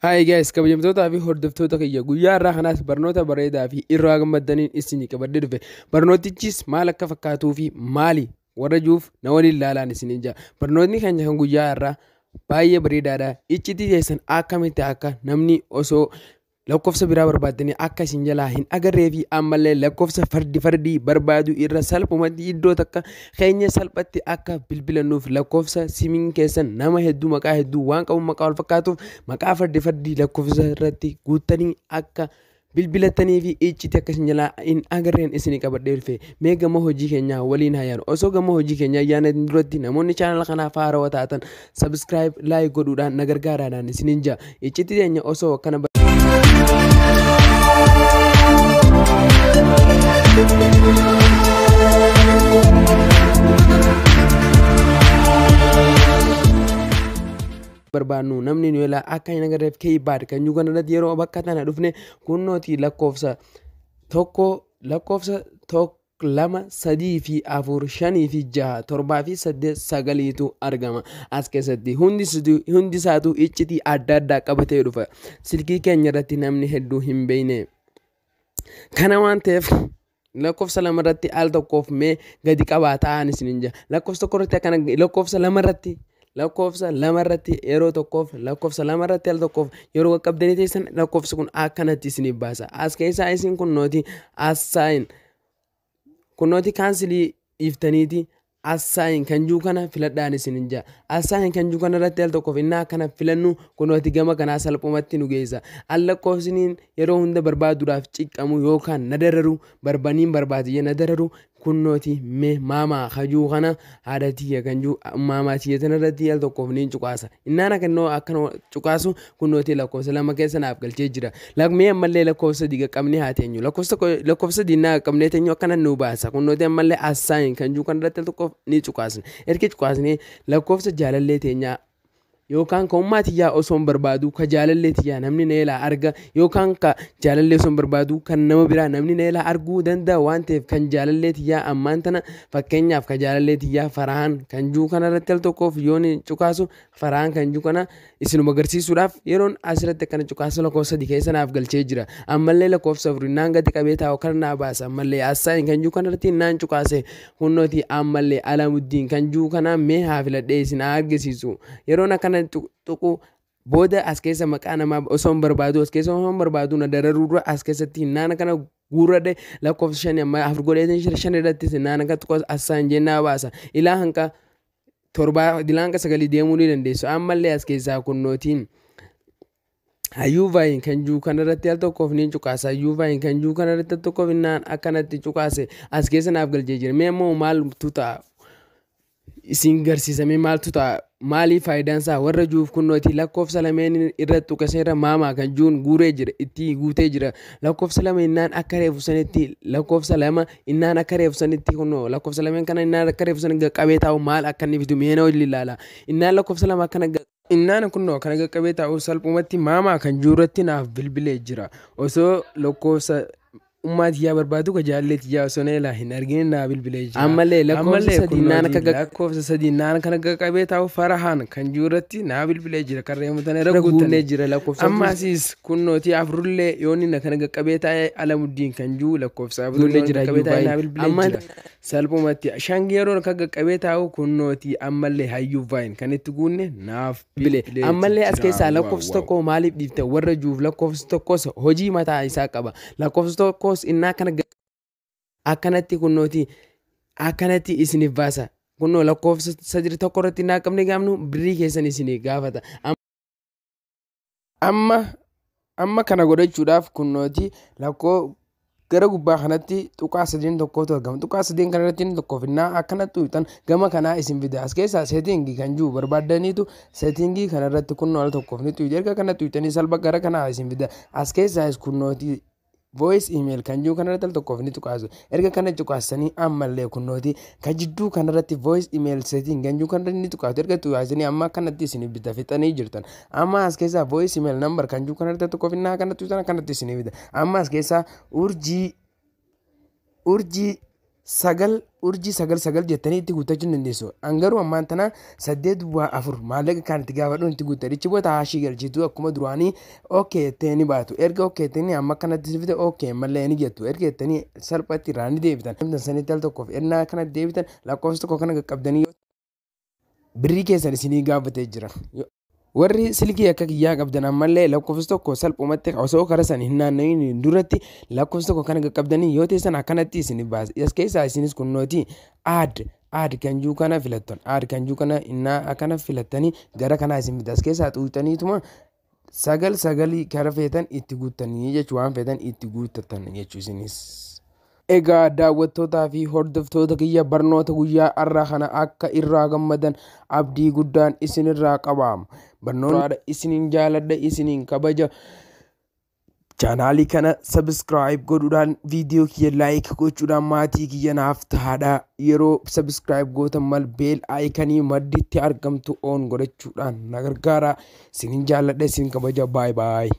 Hi guys, kabajamtootaa fi hordoftoota kiyya, guyyaa irraa kanaas barnoota bareedaa fi irraa gammaddaniin isinii qabadhee dhufe. Barnootichis maal akka fakkaatuu fi maali warra juuf na waliin ilaalaan isiniin jira. Barnootni keenya kan guyyaa irraa baay'ee bareedaadha. Iccitii keessan akkamitti akka namni osoo lakkoofsa biraa barbaaddanii akka isin jalaa hin agarree fi ammallee lakkoofsa fardi fardii barbaadu irra salphumatti iddoo takka keenya salphatti akka bilbilannuuf, lakkoofsa simiin keessan nama hedduu maqaa hedduu waan qabu, maqaa wal fakkaatuuf maqaa fardi fardii lakkoofsa irratti guuttanii akka bilbilattanii fi iccitii akka isin jalaa hin agarreen isinii qabadhee dhufe. Mee gama hojii keenyaa waliin haa yaanu. Osoo gama hojii keenyaa yaana duratti, namoonni chaanala kanaaf haarawaa taatan subscribe, like godhuudhaan na gargaaraadhaan isiniin jira. Iccitii keenya osoo akkana barbaannu namni nu ilaa akka hin agarreef, keypad kan jiru kanarratti yeroo bakka tana dhufne, kunnooti lakkoofsa 1, lakkoofsa 1, 2, 3 fi 4, 5 fi 6, 7 fi 8, 9tu argama as keessatti. Hundi isaatu iccitii adda addaa qabatee dhufa. Silkii keenya irratti namni hedduu hin beekne kana waan ta'eef, lakkoofsa 2 irratti al tokkoof mee gadi qabaa ta'an isiniin jira. Lakkoofsa 1 irratti akkana, lakkoofsa 2 irratti, lakkoofsa 2 irratti yeroo tokkoof, lakkoofsa 2 irratti al tokkoof yeroo qaqqabdanii teessan, lakkoofsi kun akkanatti isiniif baasa. As keessaa isin kunnooti assign, kunnooti cancel dhiiftaniiti assign kan jiru kana filadhaan isinin jira. Assign kan jiru kana irratti al tokkoof innaa akkana filannu, kunnooti gama kanaa salphumatti nu geessa. Al lakkoofsiniin yeroo hunda barbaaduudhaaf ciqqamu yookaan na dararu barbaniin barbaadiyye na dararu, kunnooti mee maamaa kajuu kana, haadha tiyya kan jiru, maamaa tiyya tanarratti al tokkoof niin cuqaasa. Innaan akkannoo akkana cuqaasu, kunnooti lakkoofsa 2 keessa naaf galchee jira. Mee ammallee lakkoofsa 3 qaqqabnee haa teenyu. Lakkoofsa 3 naa qaqqabnee teenyu, akkana nu baasa. Kunnooti ammallee assign kan jiru kanarratti al tokkoof ni cuqaasna. Erga cuqaasnee, lakkoofsa jaalallee teenyaa yookaan ka ummaa tiyyaa osoo hin barbaadu, ka jaalallee tiyyaa namni na ilaa arga, yookaan ka jaalallee osoo hin barbaadu kan nama biraa namni na ilaa arguu danda'a waan ta'eef, kan jaalallee tiyyaa ammaan tana fakkeenyaaf ka jaalallee tiyyaa Farahan kan jiru kanarratti al tokkoof yoon cuqaasu, Farahan kan jiru kana isinuma agarsiisuudhaaf yeroon asirratti akkana cuqaasu, lakkoofsa 3 keessa naaf galchee jira. Ammallee lakkoofsa 4 naan gadi qabee taa'u kana naa baasa. Ammallee assign kan jiru kanarratti naan cuqaase, kunnooti ammallee Alamuddiin kan jiru kana mee haa filadhee isin haa argisiisu. Yeroon akkana tuqu booda, as keessa maqaa namaa osoo hin barbaadu, as keessa osoo hin barbaadu na dararuu dura, as keessatti naan kana guurradhe. Lakkoofsa 5 amma 4 godheetiin, 5 irratti naan akka tuqu, assign jennaa baasa. Ilaa hanqa 7, ilaa hanqa 9 deemuu ni dandeessu. Ammallee as keessaa kunnootiin hayyuu vaayin kan jiru kanarratti al tokkoof niin cuqaasa. Hayyuu vaayin kan jiru kanarratti al tokkoof naan akkanatti cuqaase, as keessa naaf galchee jira. Mee ammoo maaltu ta'a isin garsiisamee, maaltu ta'a, maaliif faayidaan isaa warra juuf, kunnooti lakkoofsa lameen irratti tuqaseera. Maamaa kan juun guuree jira, itti guutee jira. Lakkoofsa 2 innaan akka reefu sanitti, lakkoofsa 2 innaan akka reefu sanitti, kunnoo lakkoofsa lameen kana innaan akka reefu sanitti qaqqabee taa'u, maal akka inni fidu meena waliin ilaala. Innaan lakkoofsa 2 akkana innaan kunnoo kana qaqqabee taa'u, salphumatti maamaa kan juurratti naaf bilbilee jira. Osoo lakkoofsa ummaa tiyyaa barbaadu, ka jaallee tiyyaa osoo na ilaa hin argine naa bilbilee jira. Ammallee lakkoofsa 3 naan akka lakkoofsa 3 naan kana qaqqabee taa'u, Farahaan kan juurratti naa bilbilee jira, kan reefu tana irra guunnee jira lakkoofsa. Amma asiis kunnooti afurullee yoonni na kana qaqqabee taa'e, Alamuddiin kan jiru lakkoofsa afurullee jira, qaqqabee taa'e naa bilbilee jira. Salphumatti 5 yeroo kan qaqqabee taa'u, kunnooti ammallee hayyuu vaayin kan itti guunne naaf bilbilee. Ammallee as keessaa lakkoofsa 1 maaliif dhiifte warra juuf, lakkoofsa 1s hojii mataa isaa qaba. Lakkoofsa 1s innaa kana akkanatti kunnooti akkanatti isiniif baasa. Kunnoo lakkoofsa 3 1 irratti innaa qabne gaafnu, birrii keessan isinii gaafata. Amma kana godhachuudhaaf kunnooti lakkoo gara gubbaa kanatti tuqaa sadeen tokkotu argama. Tuqaa sadeen kanarratti inni tokkoof innaa akkanatti tuqxan, gama kanaa isin fida. As keessaa setting kan jiru barbaaddaniitu setting kanarratti kunnoo al tokkoof ni tuqxu. Erga kana tuqxanii, salpha gara kanaa isin fida. As keessaas kunnooti voice email kan jiru kanarratti al tokkoof ni tuqaasu. Erga kana tuqaasanii, ammallee kunnooti ka jidduu kanarratti voice email setting kan jiru kanarratti ni tuqaasu. Erga tuqaasanii, amma akkanatti isin bita fixanii jirtan. Amma as keessaa voice email number kan jiru kanarratti al tokkoof innaa akkanatti tuqxan, akkanatti isin bita. Amma as keessaa urjii urjii 9 urjii 9 9 jettanii itti guuttachuu ni dandeessu. An garuu ammaan tana 8 duwwaa 4 maallaqa kan itti gaafadhu itti guuttadha. Ichi booda haashii galchitu akkuma duraanii okay jettee ni baatu. Erga okay jettanii amma kanatti fide okay mallee ni jettu. Erga jettanii salphatti irraa ni deebitan. Sanitti al tokkoof ennaa kanatti deebitan, lakkoofsa tokko kana qaqqabdanii birrii keessan isinii gaafatee jira. Warri silkii akka kiyyaa qabdan ammallee lakkoofsa tokko salphumatti osoo karaa san hin naanna'in duratti lakkoofsa tokko kana qaqqabdanii yoo teessan akkanatti isin baasa. As keessaa isinis kunnooti add kan jiru kana filattan. Add kan jiru kana innaa akkana filattanii gara kanaa isin fida. As keessaa xuuxaniituma 9 9 kara feetan itti guuttanii jechuu, waan feetan itti guuttatan jechuu isinis. Egaa daawwattootaa fi hordoftoota kiyya, barnoota guyyaa har'aa kana akka irraa gammadan abdii guddaan isinirraa qaba. Barnoota isiniin jaaladha, isiniin kabaja. Chaanaalii kana subscribe godhuudhaan, viidiyoo kiyya like gochuudhaan maatii kiyya naaf tahaadha. Yeroo subscribe gootan mal bell iconii madditti argamtu on godhachuudhaan na gargaara. Isiniin jaaladha, isin kabaja. Baay'ee baay'ee.